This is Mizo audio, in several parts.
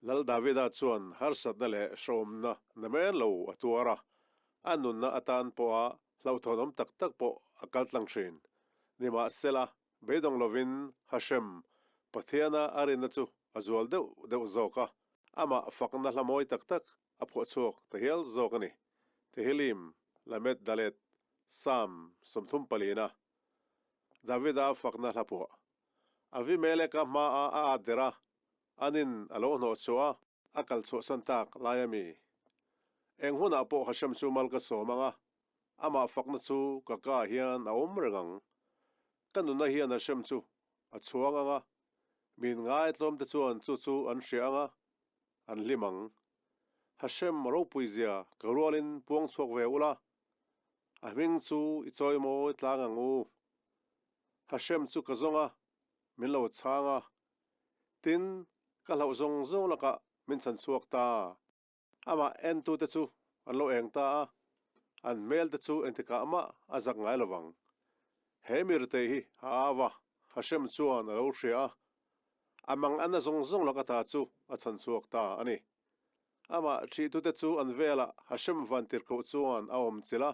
Lal Davida chuan harsatna leh hrehawmna namen lo a tuar a, a nunna atan pawha hlauhthawnawm tak tak pawh a kal tlang thin. Nimahsela, beidawng lovin Hashem, Pathiana a rinna chu a zual deuh deuh zawk a, amah fakna hla mawi tak tak a phuah chhuak ta hial zawk a ni. Tehillim, Lamed Dalet, Psalm 34, Davida fakna hla phuah. Avimeleka hmaah a at der a, anin a lo hnawh chhuah a. A kal chhuahsan tak lai a mi. Eng hunah pawh Hashem chu mal ka sawm ang a, amah fakna chu ka ka ah hian a awm reng ang. Ka nunna hian Hashem chu a chhuang ang a, min ngaitlawm te chuan chu chu an hria ang a, an hlim ang. Hashem ropui zia ka rualin puang chhuak ve ula, a hming chu i chawi mawi tlang ang u. Hashem chu ka zawng a, min lo chhang a, Tin, ka hlauh zawng zawng lakah min chhan chhuak ta. Amah entute chu an lo eng ta a, an hmelte chu engtikah mah a zak ngai lo vang. He mirtei hi a au a, Hashem chuan a lo hria a, a mang anna zawng zawng lak ata chu a chhan chhuak ta a ni. Amah thihtute chu an velah Hashem vantirhkoh chuan a awm chilh a,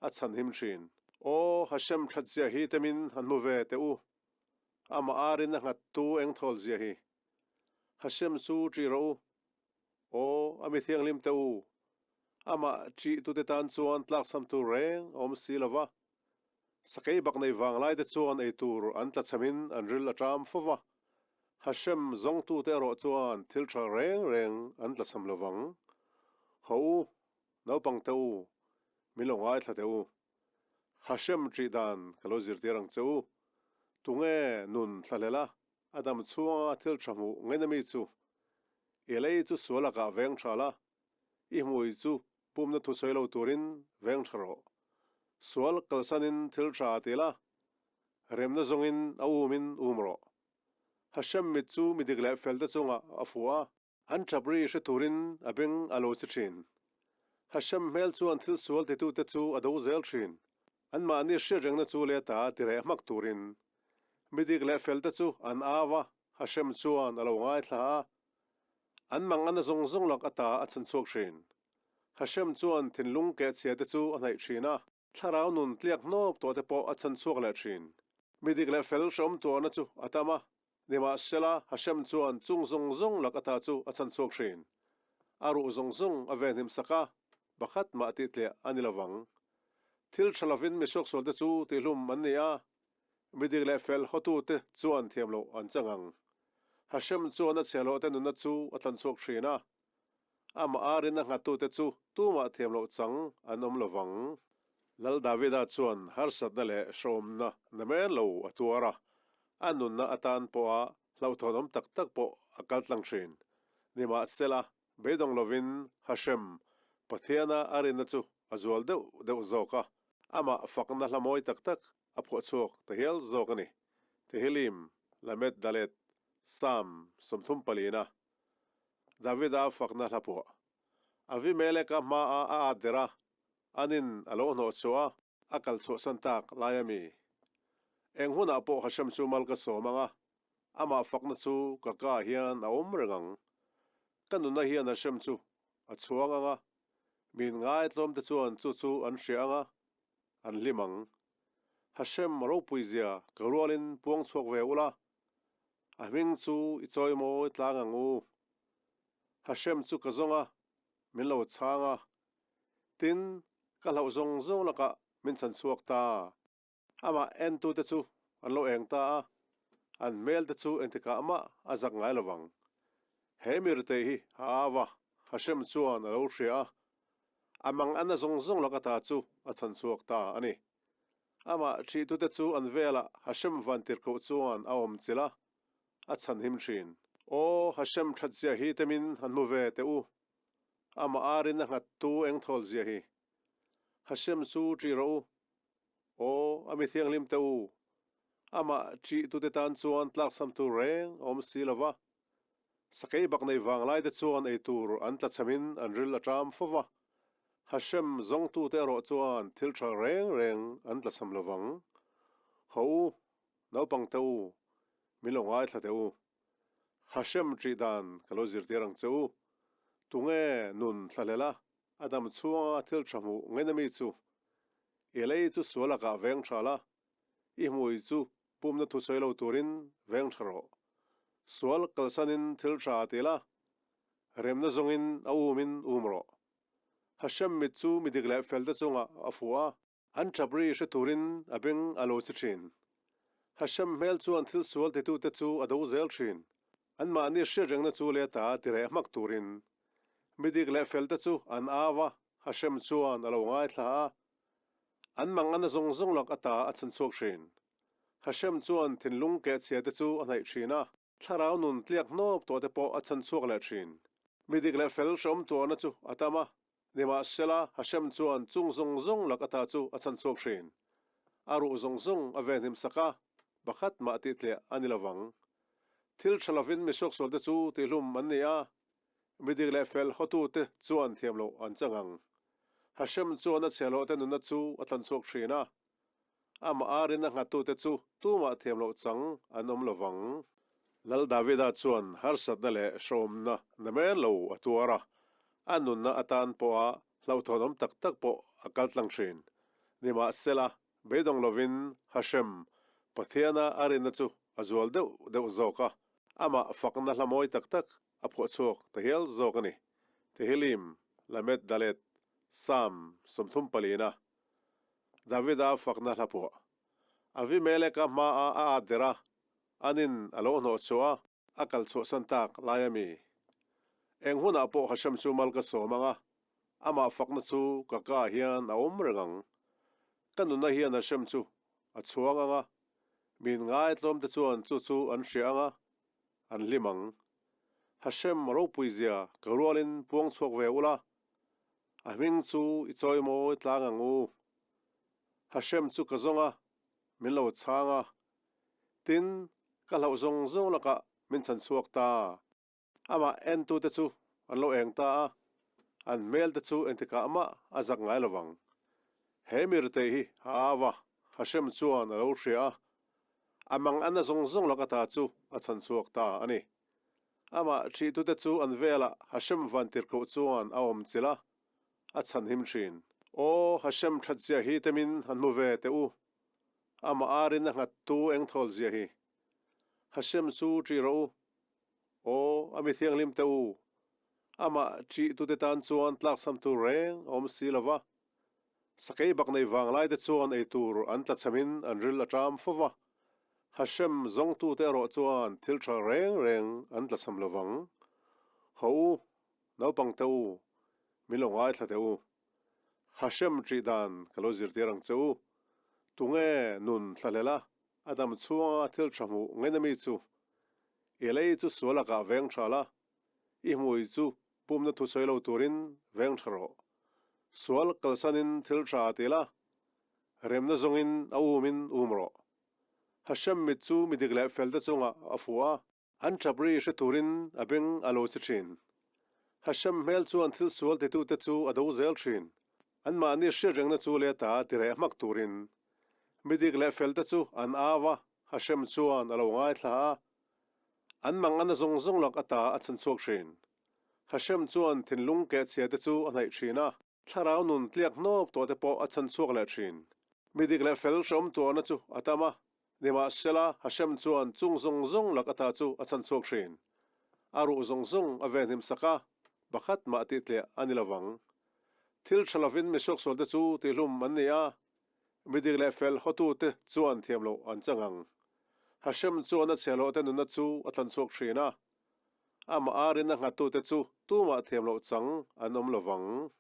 a chhan him thin. Aw, Hashem thatzia hi temin han hmu ve teh u. Amah arin a nghat tu eng thawl zia hi. Hashem chu ṭih rawh u. Aw, a mi thianghlim teh u. Amah ṭih tute tan chuan tlakchham tur reng a awm si lo va. Sakei bak nei vang lai te chuan ei tur an tlachhamin an ril a ṭam fo va. Hashem zawngtute erawh chuan thil ṭha reng reng an tlachham lo vang. Haw u, naupang teh u, min lo ngaithla teh u. Hashem ṭih dan ka lo zirtir ang che u. Tunge nun thlahlel a, a dam chhunga thil ṭha hmuh ngaina mi chu? I lei chu sual lakah veng ṭha la, i hmui chu pumna thu sawi lo turin veng ṭha rawh. Sual kalsanin thil ṭha ti la, remna zawngin a umin um rawh. Hashem mit chu mi dik leh felte chungah a fu a. An ṭap ri hre turin a beng a lo che ṭhin. Hashem hmel chuan thil sual titute chu a do zel ṭhin. Anmahni hriat rengna chu leh ta ti reh hmak turin. Midik leh felte chu an au a, Hashem chuan a lo ngaithla a. An mang ana zawng zawng lak ata a chhan chhuak ṭhin. Hashem chuan thinlung kehchhia te chu a hnaih ṭhin a. Thlarau nun tliak hnawp tawh te pawh a chhan chhuak leh ṭhin. Midik leh fel hreawm tuarna chu a tam a, Nimahsela, Hashem chuan chung zawng zawng lak ata chu a chhan chhuak thin. A ruh zawng zawng a venhim sak a, pakhat mah tih tliah a ni lovang. Thil tha lovin mi suaksualte chu tihhlum an ni a, mi dik leh fel hawtute chuan thiam loh an chang ang. Hashem chuan a chhiahhlawhte nunna chu a tlan chhuak thin a, Amah arin a nghattute chu tumah thiam loh chang an awm lo vang. Lal Davida chuan harsatna leh hrehawmna namen lo a tuar a, a nunna atan pawha hlauhthawnawm tak tak pawh a kal tlang thin. Nimahsela, beidawng lovin Hashem, Pathiana a rinna chu a zual deuh deuh zawk a, amah fakna hla mawi tak tak a phuah chhuak ta hial zawk a ni. Tehillim, Lamed Dalet, Psalm 34. Davida fakna hla phuah. Avimeleka hmaah a at der a, anin a lo hnawh chhuah a. A kal chhuahsan tak lai a mi. Eng hunah pawh Hashem chu mal ka sawm ang a, amah fakna chu ka ka ah hian a awm reng ang. Ka nunna hian Hashem chu a chhuang ang a, min ngaitlawmte chuan chu chu an hria ang a, an hlim ang. Hashem ropui zia ka rualin puang chhuak ve ula, A hming chu i chawi mawi tlang ang u. Hashem chu ka zawng a, min lo chhang a. Tin, ka hlauh zawng zawng lakah min chhan chhuak ta. Amah entute chu an lo eng ta a, an hmelte chu engtikah mah a zak ngai lo vang. He mirtei hi a au a, Hashem chuan a lo hria a, a mang anna zawng zawng lak ata chu a chhan chhuak ta a ni. Amah thihtute chu an velah Hashem vantirhkoh chuan a awm chilh a, a chhan him thin. Aw, Hashem thatzia hi temin han hmu ve teh u. Amah arin a nghat tu eng thawl zia hi. Hashem chu ṭih rawh u. Aw, a mi thianghlim teh u. Amah ṭihtute tan chuan tlakchham tur reng a awm si lo va. Sakei bak nei vang laite chuan ei tur an tlachhamin an ril a ṭam fo va. Hashem zawngtute erawh chuan thil ṭha reng reng an tlachham lo vang. Haw u, naupangte u, min lo ngaithla teh u. Hashem ṭih dan ka lo zirtir ang che u. Tunge nun thlahlel a, a dam chhunga thil ṭha hmuh ngaina mi chu? I lei chu sual lakah veng ṭha la, i hmui chu pumna thu sawi lo turin veng ṭha rawh. Sual kalsanin thil ṭha ti la, remna zawngin a umin um rawh. Hashem mit chu mi dik leh fel te chungah a fu a. An ṭap ri hre turin a beng a lo che ṭhin. Hashem hmel chuan thil sual titute chu a do zel ṭhin. Anmahni hriat rengna chu leta ti reh hmak turin. Mi dik leh felte chu an au a, Hashem chuan a lo ngaithla a. An mangana zawng zawng lak ata a chhan chhuak ṭhin. Hashem chuan thinlung kehchhia te chu a hnaih ṭhin a. Thlarau nun tliak hnawp tawh te pawh a chhan chhuak leh ṭhin. Mi dik leh fel hreawm tuarna chu a tam a, Nimahsela, Hashem chuan chung zawng zawng lak ata chu a chhan chhuak thin. A ruh zawng zawng a venhim sak a, pakhat mah tih tliah a ni lovang. Thil tha lovin mi suaksualte chu tihlum an ni a, mi dik leh fel hawtute chuan thiam loh an chang ang. Hashem chuan a chhiahhlawhte nunna chu a tlan chhuak thin a, Amah arin a nghattute chu tumah thiam loh chang an awm lo vang. Lal Davida chuan harsatna leh hrehawmna namen lo a tuar a, a nunna atan pawha hlauhthawnawm tak tak pawh a kal tlang thin. Nimahsela, beidawng lovin Hashem, Pathiana a rinna chu a zual deuh deuh zawk a, amah fakna hla mawi tak tak a phuah chhuak ta hial zawk a ni. Tehillim, Lamed Dalet, Psalm 34. Davida fakna hla pawh. Avimeleka hmaah a at der a, anin a lo hnawh chhuah a, a kal chhuahsan tak lai a mi. Eng hunah pawh Hashem chu mal ka sawm ang a, amah fakna chu ka ka hian a awm reng ang. Ka nunna hian Hashem chu a chhuang ang a, min ngaitlawmte chuan chu chu an hria ang a, an hlim ang. Hashem ropuizia ka rualin puang chhuak ve ula, A hming chu i chawi mawi tlang ang u. Hashem chu ka zawng a, min lo chhang a. Tin, ka hlauh zawng zawng lakah min chhan chhuak ta. Amah entute chu an lo eng ta a, an hmelte chu engtikah mah a zak ngai lo vang. He mirtei hi a au a, Hashem chuan a lo hria a, a manganna zawng zawng lak ata chu a chhan chhuak ta a ni. Amah ṭhihtute chu an velah Hashem vantirhkoh chuan a awm chilh a, a chhanhim ṭhin. Aw, Hashem ṭhatzia hi temin han hmu ve teh u. Amah arin a nghattu engthawlzia hi. Hashem chu ṭih rawh u. Aw, a mi thianghlim teh u. Amah ṭihtute tan chuan tlaksam tur reng a awm si lo va. Sakei bak nei vanglai te chuan ei tur an tlachhamin an ril a ṭam fo va, Hashem zawngtute erawh chuan thil ṭha reng reng an tlachham lo vang. Haw u, naupang te u, min lo ngaithla teh u. Hashem ṭih dan ka lo zirtir ang che u. Tunge nun thlahlel a, a dam chhunga thil ṭha hmuh ngaina mi chu? I lei chu sual lakah veng ṭha la, I hmui chu pumna thu sawi lo turin veng tha rawh. Sual kalsanin thil tha ti la, remna zawngin a umin um rawh. Hashem mit chu mi dik leh felte chungah a fu a. An tap ri hre turin a beng a lo che thin. Hashem hmel chuan thil sual titute chu a do zel thin. Anmahni hriat rengna chu leta ti reh hmak turin. Mi dik leh felte chu an au a, Hashem chuan a lo ngaithla a. An mangana zawng zawng lak ata a chhan chhuak thin. Hashem chuan thinlung kehchhia te chu a hnaih thin a, thlarau nun tliak hnawp tawh te pawh a chhan chhuak leh thin. Mi dik leh fel hreawm tuarna chu a tam a, nimahsela Hashem chuan chung zawng zawng lak ata chu a chhan chhuak thin. A ruh zawng zawng a venhim sak a, pakhat mah tih tliah a ni lovang. Thil tha lovin mi suaksualte chu tihlum an ni a, Mi dik leh fel hawtute chuan thiam loh an chang ang. Hashem chuan a chhiahhlawhte nunna chu a tlan chhuak thin a, amah arin a nghattute chu tumah thiam loh chang an awm lo vang.